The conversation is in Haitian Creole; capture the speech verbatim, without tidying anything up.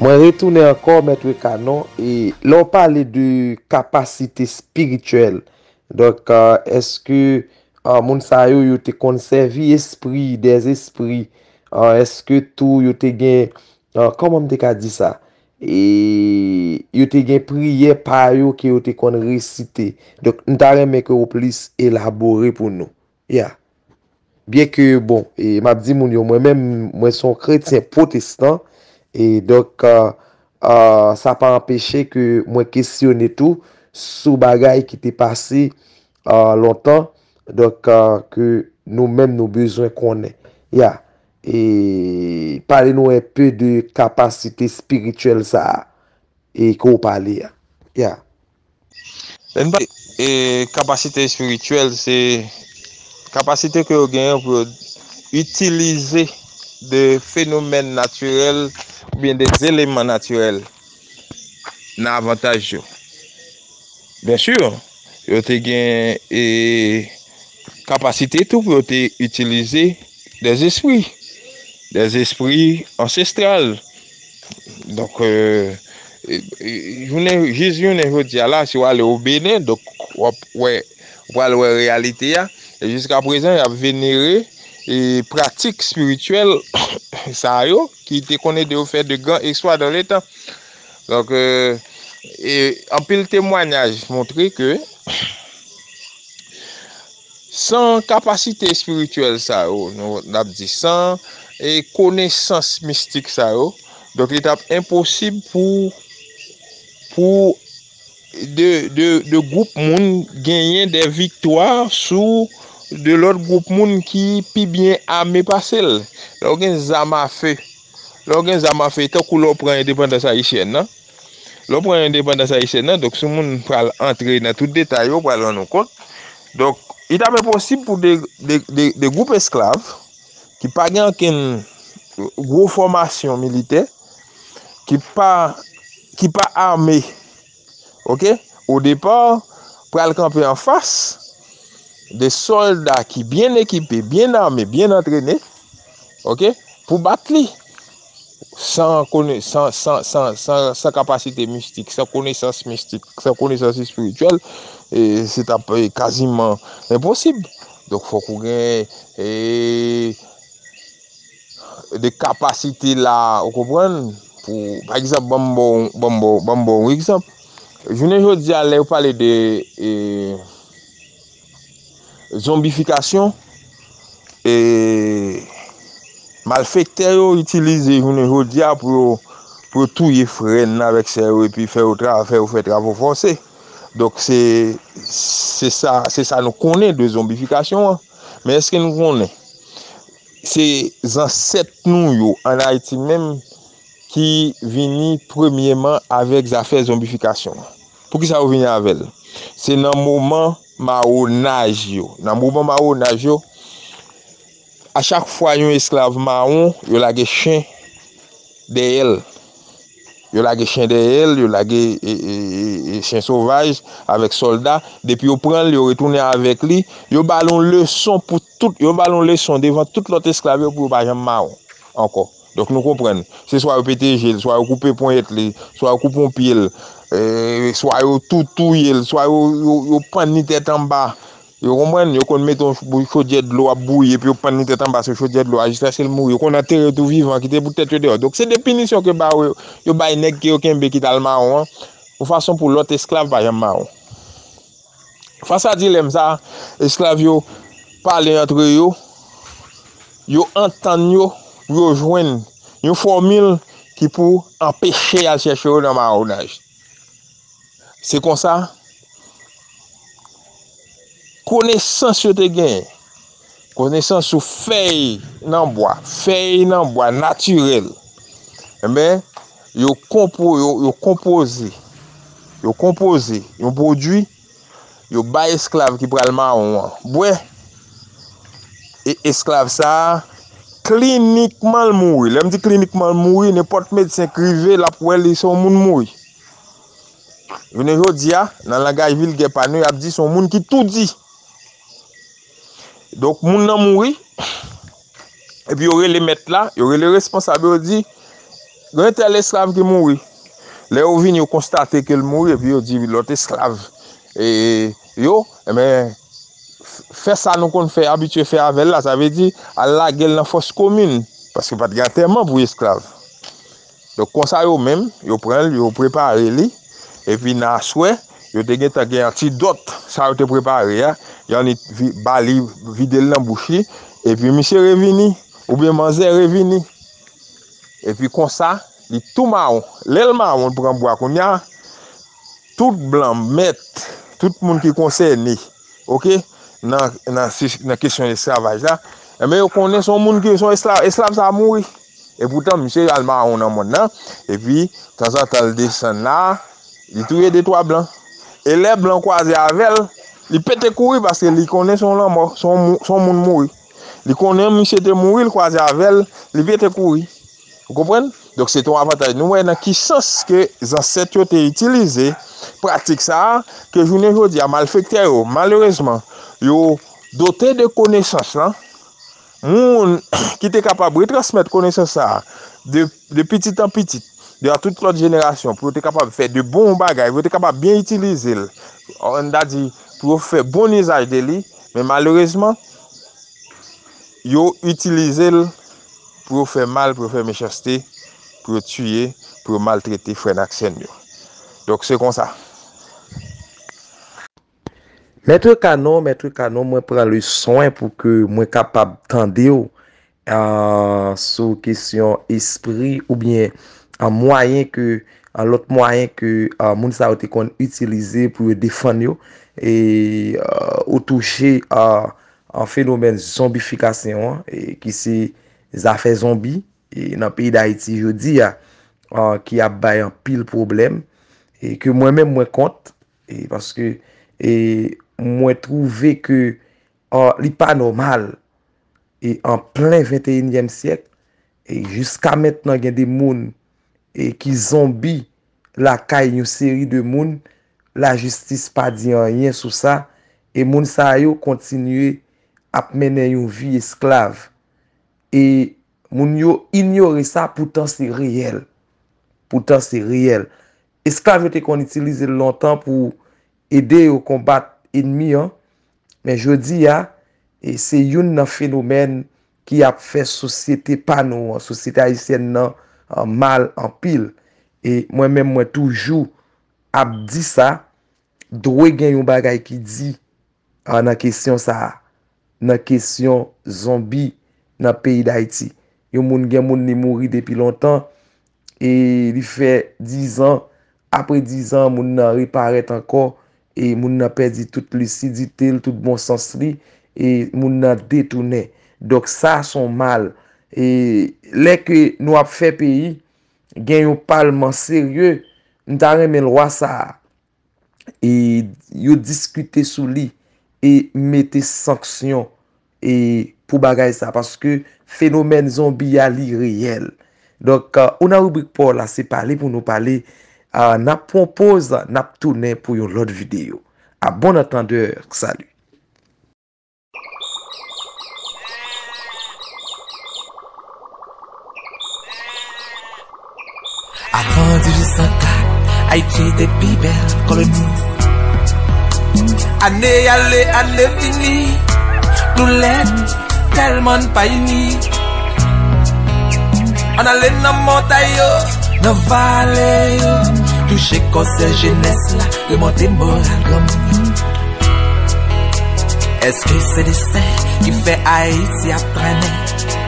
Mwen retounen ankò, Mèt Wekanon, e lè w pale de kapasite espirityèl, donk, èske moun sa yo, yo te konn sèvi espri, dèzespri, èske tou yo te gen, kòman m te ka di sa? E yo te gen priyè pa yo ke yo te konn resite. Donk, m ta renmen ke w plis elabore pou nou. Ya. Byen ke, bon, e, m ap di moun yo, mwen menm, mwen se yon kretyen pwotestan, e donk, a, a, sa pa anpeche ke mwen kesyone tou sou bagay ki te pase, a, lontan, donk, a, ke nou menm nou bezwen konnen. Ya, e pale nou enpe de kapasite espirityèl sa a, e ke w pale a. Ya. Lè n pale, e, kapasite espirityèl, se kapasite ke yo genyen pou yo itilize de fenomèn natirèl oubyen de eleman natirèl nan avantaj yo. Byen si, yo te gen, e, kapasite tou pou yo te itilize dèzespri, dèzespri ansestral. Donk, e, e, e, jounen, jis jounen jodi a la, si w ale o Benen, donk, w ap wè, w pral wè reyalite a. E jiska prezan, y ap venere, e, pratik espirityèl sa yo, ki te konn ede yo fè de gran eksplwa dan le tan. Donk, e, e, anpil temwanyaj montre ke san kapasite espirityèl sa yo, nou, n ap di, san, e, konesans mistik sa yo, donk, li t ap enposib pou, pou de, de, de gwoup moun genyen de viktwa sou de lòt gwoup moun ki pi byen ame pase l. Lè w gen zam afe, lè w gen zam afe, tankou lè w pran endepandans ayisyèn nan. Lè w pran endepandans ayisyèn nan, donk, si moun pral antre nan tout detay yo, pral rann nou kont. Donk, li t ap enposib pou de, de, de, de gwoup esklav ki pa gen okenn gwo fòmasyon militè, ki pa, ki pa ame, oke, o depa, pral kanpe anfas de sòlda ki byen ekipe, byen ame, byen antrene, oke, pou bat li. San kone-, san, san, san, san, san kapasite mistik, san konesans mistik, san konesans espirityèl, e, se t ap, e, kaziman enposib. Donk, fòk ou gen, e, de kapasite la, ou konprann? Pou, pa egzanp, ban m ba w, ban m ba w, ban m ba w yon egzanp. Jounen jodi a, lè yo pale de, e, zonbifikasyon, e, malfektè yo itilize jounen jodi a pou yo, pou yo touye frè n avèk sè yo epi fè yo tra-, fè yo fè travo fòse. Donk, se, se sa, se sa nou konnen de zonbifikasyon an. Men èske nou konnen se zansèt nou yo ann Ayiti menm ki vini premyèman avèk zafè zonbifikasyon an? Poukisa yo vini avè l? Se nan moman mawonaj yo. Nan moman mawonaj yo, a chak fwa yon esklav mawon, yo lage chen dèyè l. Yo lage chen dèyè l, yo lage, e, e, e, e, chen sovaj avèk sòlda. Depi yo pran l, yo retounen avèk li. Yo ba l yon leson pou tout, yo ba l yon leson devan tout lòt esklav yo pou yo pa janm mawon ankò. Donk, nou konprann. Se swa yo pete je l, swa yo koupe ponyèt li, swa yo koupe yon pye l, e, swa yo tou touye l, swa yo, yo, yo pann li tèt anba. Yo konprann, yo konn mete yon ch-, chodyè dlo ap bouyi, epi yo pann li tèt anba sou chodyè dlo a jiskaske l mouri. Yo konn antere yo tou vivan, kite bout tèt yo deyò. Donk, se de pinisyon ke ba yo, yo bay nèg ke yo kenbe ki t al mawon an, yon fason pou lòt esklav pa janm mawon. Fas a dilèm sa a, esklav yo pale antre yo, yo antann yo pou yo jwenn yon fòmil ki pou anpeche y al chèche yo nan mawonaj. Se konsa, konesans yo te genyen, konesans sou fèy nan bwa, fèy nan bwa natirèl, enben, yo konpo-, yo, yo konpoze, yo konpoze yon pwodui, yo bay esklav ki pral mawon an bwè, e esklav sa a, klinikman, l mouri. Lè m di klinikman, l mouri, nenpòt medsen k rive, l ap wè li se yon moun mouri. Jounen jodi a, nan langaj vilgè pa nou, y ap di se yon moun ki toudi. Donk, moun nan mouri, epi yo rele mèt la, yo rele responsab, yo di, gen tèl esklav ki mouri. Lè yo vini, yo konstate ke l mouri, epi yo di lòt esklav, e, yo, enben, f-, fè sa nou konn fè, abitye fè avè l la, sa vle di, al lage l nan fòs komin, paske pa t gen antèman pou esklav. Donk, konsa yo menm, yo pran l, yo prepare li, epi nan aswè, yo te gentan gen yon ti dòt, sa yo te prepare a, y annik vi-, ba li, vide l nan bouch li, epi misye revini, oubyen manzè revini. Epi konsa, li tou mawon. Lè l mawon, l pran bwa kounye a, tout blan, mèt, tout moun ki konsène, oke, nan, nan, si, nan kesyon esklavaj la, enben, yo konnen se yon moun ki, se yon esklav, esklav sa a mouri. Epoutan, misye al mawon nan mòn nan, epi, tanzantan, l desann la, li touye de twa blan. E lè blan kwaze avè l, li pete kouri paske li konnen se yon lanmò, se yon mou-, se yon moun mouri. Li konnen misye te mouri, l kwaze avè l, li pete kouri. Ou konprann? Donk, se te yon avantaj. Nou wè nan ki sans ke zansèt yo te itilize pratik sa a, ke jounen jodi a, malfektè yo, malerezman, yo dote de konesans lan, moun ki te kapab retransmèt konesans sa a de, de pitit an pitit, de a tout lòt jenerasyon, pou yo te kapab fè de bon bagay, pou yo te kapab byen itilize l, ann ta di, pou yo fè bon izaj de li, men malerezman, yo itilize l pou yo fè mal, pou yo fè mechanste, pou yo tiye, pou yo maltrete frè n ak sè n yo. Donk, se konsa. Mèt Kanon, Mèt Kanon, mwen pran le swen pou ke mwen kapab tande w, ah, sou kesyon espri oubyen an mwayen ke, an lòt mwayen ke, ah, moun sa yo te konn itilize pou yo defann yo, e, ah, ou touche, ah, an fenomèn zonbifikasyon an, e, ki se zafè zonbi, e, nan peyi Dayiti jodi a, ah, ki ap bay anpil pwoblèm, e ke mwen menm mwen kont, e paske, e, mwen twouve ke, ah, li pa nòmal, e an plen venteyinyèm syèk, e jiska mentnan gen de moun, e ki zonbi lakay yon seri de moun, lajistis pa di anyen sou sa, e moun sa yo kontinye ap mennen yon vi esklav. E moun yo inyore sa, poutan se reyèl. Poutan se reyèl. Esklav yo te konn itilize l lontan pou ede yo konbat enmi an, men jodi a, e se youn nan fenomèn ki ap fè sosyete pa nou an, sosyete ayisyèn nan, an, mal anpil. E mwen menm, mwen toujou ap di sa, dwe gen yon bagay ki di, a, nan kesyon sa a, nan kesyon zonbi nan peyi Dayiti. Yon moun, gen moun li mouri depi lontan, e li fè dizan, apre dizan, moun nan reparèt ankò, e moun nan pèdi tout lisidite l, tout bon sans li, e moun nan detounen. Donk, sa se yon mal. E lè ke nou ap fè peyi, gen yon palman serye, m ta renmen lwa sa a, e yo diskite sou li e mete sanksyon, e pou bagay sa, paske fenomèn zonbi a, li reyèl. Donk, euh, ou nan ribrik pa w la, se pale pou nou pale, euh, n ap pran poz, n ap tounen pou yon lòt videyo. A bon antandè, salut. Avan dizuit san kat, Ayiti te pi bèl koloni. Ane ale, ane vini, nou lèd tèlman n pa ini. Ann ale nan montay yo, nan vale yo, touche kò sè jenès la, remonte moral granmoun yo. Èske se desten ki fè Ayiti ap trennen?